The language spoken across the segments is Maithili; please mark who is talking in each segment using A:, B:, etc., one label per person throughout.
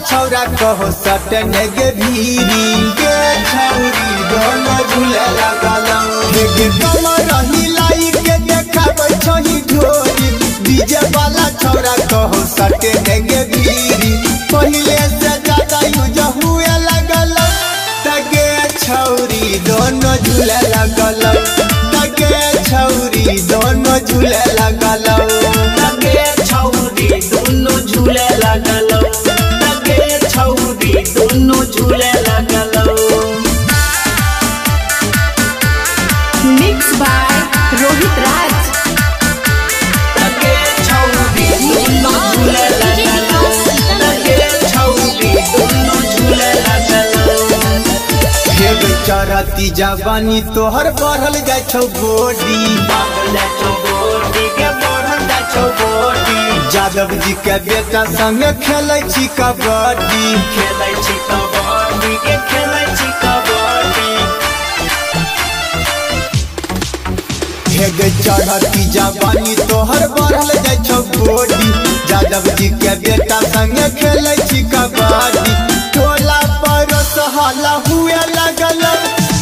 A: छौरा कहो सटने गे भीरी गे छौरी दोनों झूले लगल। हे गे कमर हिलाई के देखाबै छही ढोरी डीजे वाला छौरा कहो सटने गे भीरी। पहिले से ज्यादा यूज हुए लगल तगे छौरी दोनों झूले लगल। तगे छौरी दोनों झूले लगल।
B: तगे छौरी दोनों झूले लगल। तगे छौरी दोनों झूले लगल।
C: Mix by Rohit Raj.
B: तगे छौरी दोनों झूले लगल। तगे छौरी दोनों झूले लगल।
A: हे चढ़ती जवानी तोहर बढ़ल जाइ छौ गोडी यादव जी के बेटा संग खेलै छी कबड्डी
B: खेलै छी कबड्डी के खेलै छी कबड्डी।
A: हे गे चढ़ती जवानी तोहर बढ़ल जाइ छौ गोडी यादव जी के बेटा संग खेलै छी कबड्डी। टोला पड़ोस हल्ला हुए लगल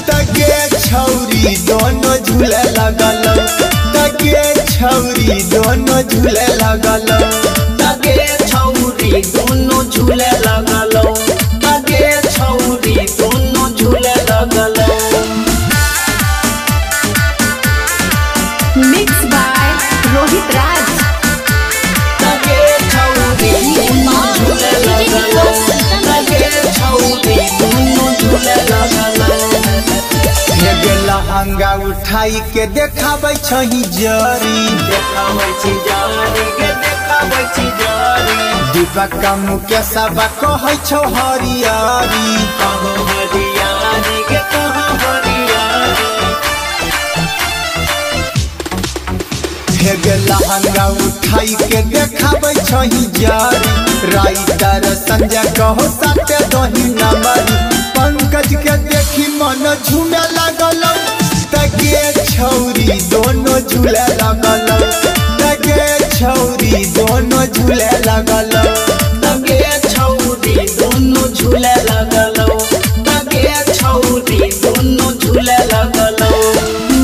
A: तगे छौरी दोनों झूले लगल। तगे छौरी दोनों झूले लगल।
B: तगे छौरी दोनों झूले लगल। तगे छौरी दोनों झूले लगल।
C: Mix by Rohit Raj.
B: तगे छौरी दोनों झूले लगल। तगे छौरी दोनों झूले लगल।
A: हे गे लहंगा उठाई के देखाबै छही जरी
B: देखाबै छी जरी के देखाबै छी जरी।
A: दीपक का मुकेशबा कहै छौ हरियारी
B: कहो हरियारी के कहो हरियारी।
A: हे गे लहंगा उठाई के देखाबै छही जरी राइटर संजय कहो साथे दही नमरी। पंकज के देखी मन झूमे लगल तगे छौरी दोनों झूले लगल। तगे छौरी दोनों झूले लगल।
B: तगे छौरी दोनों झूले लगल। तगे छौरी दोनों झूले लगल।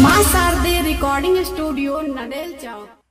C: माँ शारदे रिकॉर्डिंग स्टूडियो नडेल चौक।